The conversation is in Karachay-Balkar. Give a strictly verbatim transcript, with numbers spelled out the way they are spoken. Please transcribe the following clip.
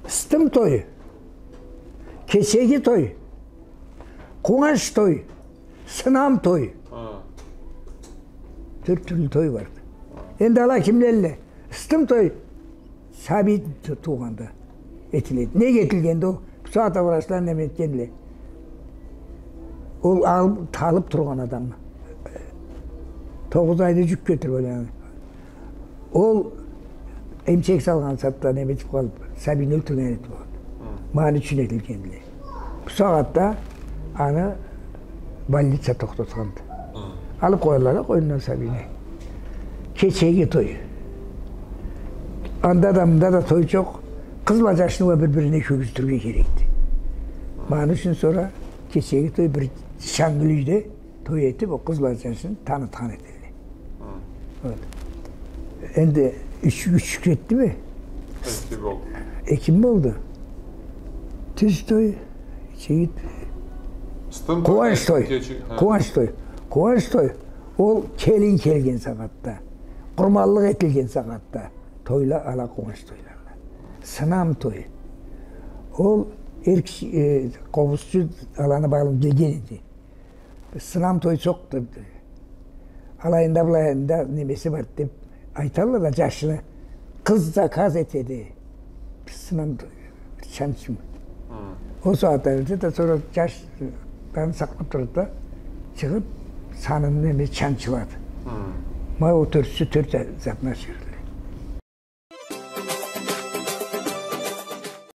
Ыстым той, кечеги той, къууанч той, сынам той. Тёрт тюрлю той барды. Энди ала кимледиле? Ыстым той сабий ту-, туугъанда этиледи. Неге этилгенди ол? Бусагъатда врачла неме этгендиле. Ол алып, талып тургъан адам. Тогъуз айда джюк кётюрюп, ол, яни. Ол эмчек салгъан сагъатда неме этип къалып, сабийни ёлтюрген этип болады. Ма аны ючюн этилгендиле. Бусагъатда аны больница тохтатханды. Алып къоядыла да къойнундан сабийни. Кечеги той. Анда да, мында да той джокъ. Къыз бла джашны уа бир-бирине кёргюзтюрге керекди. Ма аны ючюн сора кечеги той бир чангылы юйде той этип, ол къыз бла джашны танытхан этелле. Вот. Энди юч, юч кетдими? Эки болду. Эки болду. Тюз той, кечеги, къууанч той. Къууанч той. Къууанч той. Ол келин келген сагъатда, къурманлыкъ этилген сагъатда тойла ала къууанч тойлалла. Сынам той. Ол эр киши, э, къобузчу аланы барын билген эди. Сынам той джокъду. Алайында, былайында немеси бар деп айталла да, джашны къыз заказ этеди. Сынам той, чанчым. Ол сагъатда береди да, сора джаш, э, аны сакълап турады да, чыгъып, санын неме чанчылады. Ма ол тёртюсю тёрт затны ашырады.